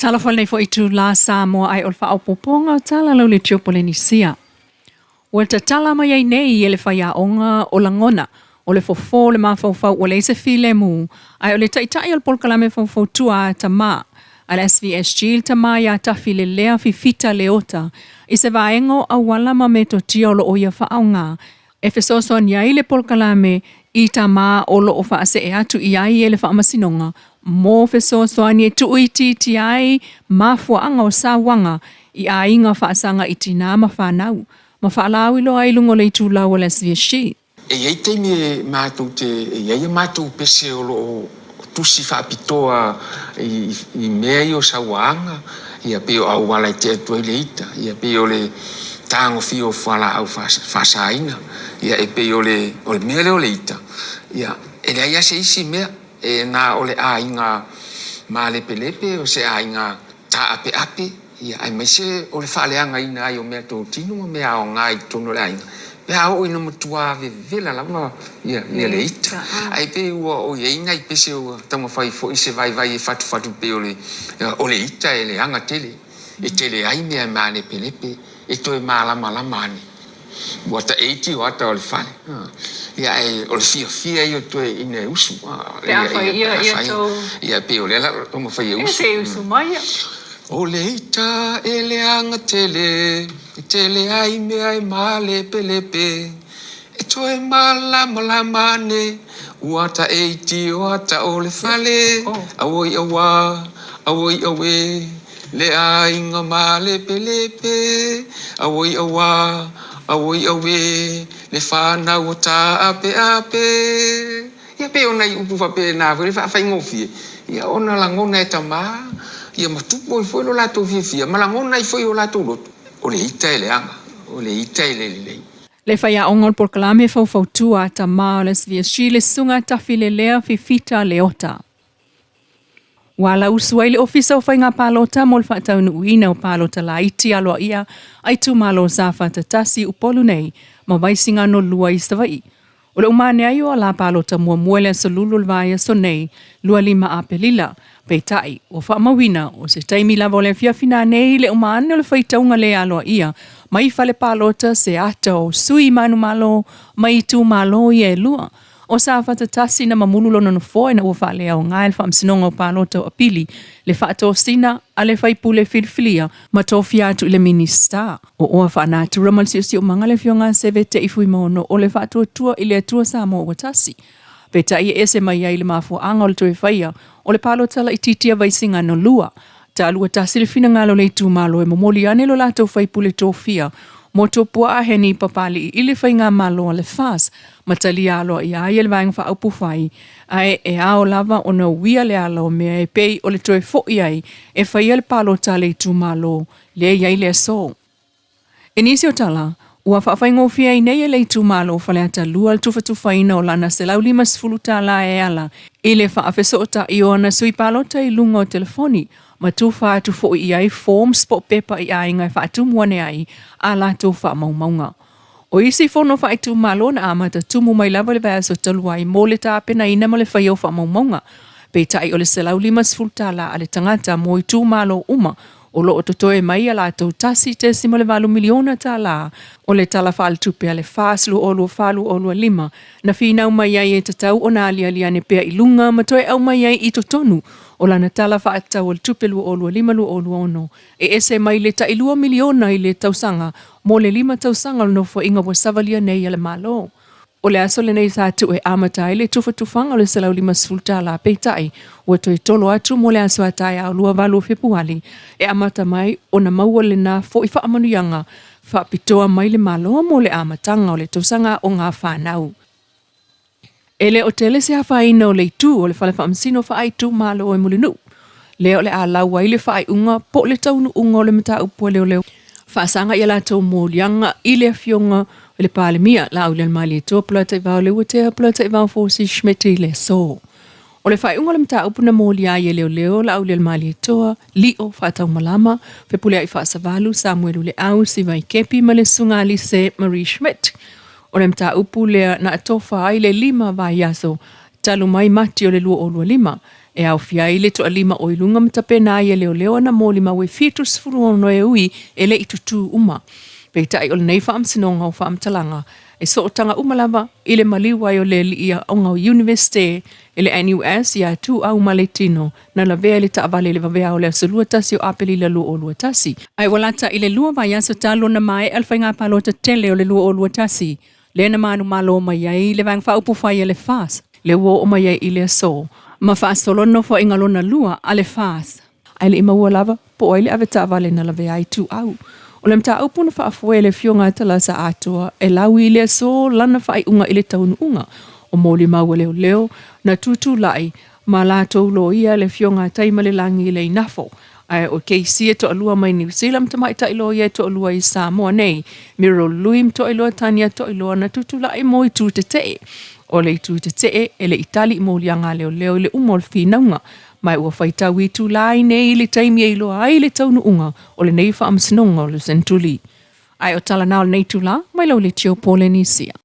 Talofa lenei foi itulā Samoa ae o le faaopoopoga o tala lau leitio Polenisia. Ua tatala mai ai nei e le faiaoga o lagona o le fofo o le mafaufau ua leai se filemu, ae o le taitai o le polokalame faufautua a tama a le SVSG le tama ia Tafilelea Fifita Leota i se vaega o auala ma metotia o lo o ia faaaoga e fesoasoani ai le polokalame i tama o lo o faasee atu i ai e le faamasinoga mo fesoasoani e tuuitiitia ai mafuaaga o sauaga i aiga faasaga i tinā ma fanau, ma faalauiloa ai i luga o le itulau o le SVSG. E i ai taimi e matou te, e i ai a matou pese o lo o tusi faapitoa i mea ia o sauaaga, ia pei o auala e tea atu ai le ita, ia pei o le tagofia o fualaau faasaina, ia e pei o le mea lea o le ita, ia e leai lava se isi mea. E na o le aiga malepelepe o se aiga taapeape, ia, aemaise o le faaleagaina ai o meatotino ma mea aoga i totonu o le aiga, pe a oo ina matua vevela lava ia le ita. Ae pei ua o i ai nai pese ua taumafai foi se vaivai e fatufatu pei o le ita e leaga tele, e tele ai mea e malepelepe, e toe malamalama ane. Ua taeiti o ata o le fale. Ia ae o le fiafia ia o toe ina e usu. Pe a fai ia ia tou. Ia pei o lea la taumafai e usu. E se usu mai ia. O le ita e leaga tele, e tele ai mea e malepelepe, e toe malamalama ane, ua taeiti o ata o le fale, auoi auā, auoi auē. Le aiga malepelepe, auoi auā, auoi auē, le fanau o taapeape. Ia pei o nai upu faapena foi le faafaigofie, ia ona lagona e tama, ia ma tupu ai foi lo latou fiafia, ma lagona ai foi o latou loto, o le ita e leaga, o le ita e le lelei. Le faiaoga o le polokalame faufautua a tama o le SVSG le Susuga a Tafilelea Fifita Leota. Ua alausu ai le Ofisa o Faiga Palota mo le faataunuuina o palota laiti aloaia a itumalo Safata 1 i Upolu nei ma Vaisigano 2 i Savaii. O le uma ane ai o ala palota muamua i le aso Lulu o le vaiaso nei, 25 Aperila. Peitai, ua faamauina o se taimi lava o le afiafi nanei le uma ane o le faitauga le aloaia mai fale palota se ata o sui manumalo mai itumalo ia e lua. O Safata 1 na mamulu lona nofoa ina ua faaleaoga e le Faamasinoga o Palota o Apili le faatosina a le faipule filifilia ma tofia atu i le Minisita o Oa Faanatura ma le Siosiomaga le Afioga a Seve Te'i Fuimaono o le Faatuatua i le Atua Samoa ua Tasi. Peitai e ese mai ai le mafuaaga o le toe faia o le palota laitiiti a Vaisigano 2. Talua tasi le finagalo o le itumalo e momoli ane lo latou faipule tofia mo Topuaa Heni Papali'i i le faigamalo a le FAS ma talia aloaia ai e le Vaega Faaupufai, ae e ao lava ona uia le ala o mea e pei o le toe fo'i ai e faia le palota a le itumalo lea i ai le aso. I nisi o tala, ua faafaigofie ai nei e le itumalo o Faleata 2 le tufatufaina o lana $150 e ala i le faafesootai o ana sui palota i luga o telefoni ma tufa atu foi i ai forms po o pepa i aiga e faatumu ane ai a latou faamaumauga. O isi fono faaitumalo na amata tumu mai lava i le vaiaso talu ai mo le tapenaina ma le faia o faamaumauga. Peitai o le $150 a le tagata mo itumalo uma o lo o totoe mai a latou $1.8 miliona o le Tala Faaletupe a le FAS 2024/2025 na finau mai ai e tatau ona aliali ane pea i luga ma toe aumai ai i totonu o lana Tala Faatatau o le Tupe 2025/2026 e ese mai le tai $2 miliona i le tausaga mo le lima tausaga o le Nofoaiga ua savalia nei a le Malo. O le aso lenei sa tuu e amata ai le tufatufaga o le $150, peitai, ua toe tolo atu mo le aso a taeao 28 o Fepuali e amata mai ona maua lena foi faamanuiaga faapitoa mai le Malo mo le amataga o le tausaga aoga a fanau. E le o tele se afaina o le itu o le Fale Faamasino Faaitumalo e Mulinuu, lea o le a lau ai le faaiuga po o le taunuuga o le mataupu a leoleo faasaga i a latou moliaga i le Afioga i le Palemia, Laaulialemalietoa Polataivao Leuatea Polataivao Fosi Schmidt i le aso. O le faaiuga o le mataupu na molia ai e leoleo Laaulialemalietoa, Lio Faataumalama, Fepuleai Faasavalu, Samuelu Leau, Sivai Kepi ma le Susuga Alise Marie Schmidt. O le mataupu lea na atofa ai le 5 vaiaso talu mai Mati o le 2025. E aofia ai le toalima o i luga ma tapena ai e leoleo ana molimau e 76 e ui e le i tutū uma. Peitai o lenei faamasinoga o faamatalaga e sootaga uma lava i le maliu ai o le alii aoga o Iunivesite i le NUS ia Tuau Maletino na lavea i le taavale i le vaveao o le aso 21 o Aperila 2021. Ae ua lata i le 2 vaiaso talu ona maea le faiga palota tele o le 2021, lea na manumalo mai ai le Vaega Faaupufai a le FAST, lea ua oo mai ai i le aso, ma faasolo le nofoaiga lona lua a le FAST. Ae le i maua lava po o ai le avetaavale na lavea ai Tuau. O le mataupu na faafoe e le Afioga a Talasa Atoa e lau i le aso lana faaiuga i le taunuuga o molimau a leoleo na tutulai ma latou loia le Afioga a Taimalelagi Leinafo. Ae o Casey e toalua mai Niu Sila ma tamaitai loia e toalua i Samoa nei, Muriel Lui ma Toailoa Tania Toailoa na tutulai mo itu tetee. O le itu tetee e le i tali i moliaga a leoleo i le uma o le finauga, ma ua faitau itula ai nei i le taimi e iloa ai le taunuuga o lenei faamasinoga o le Senetuli. Ae o tala na o lenei itula mai lau leitio Polenisia.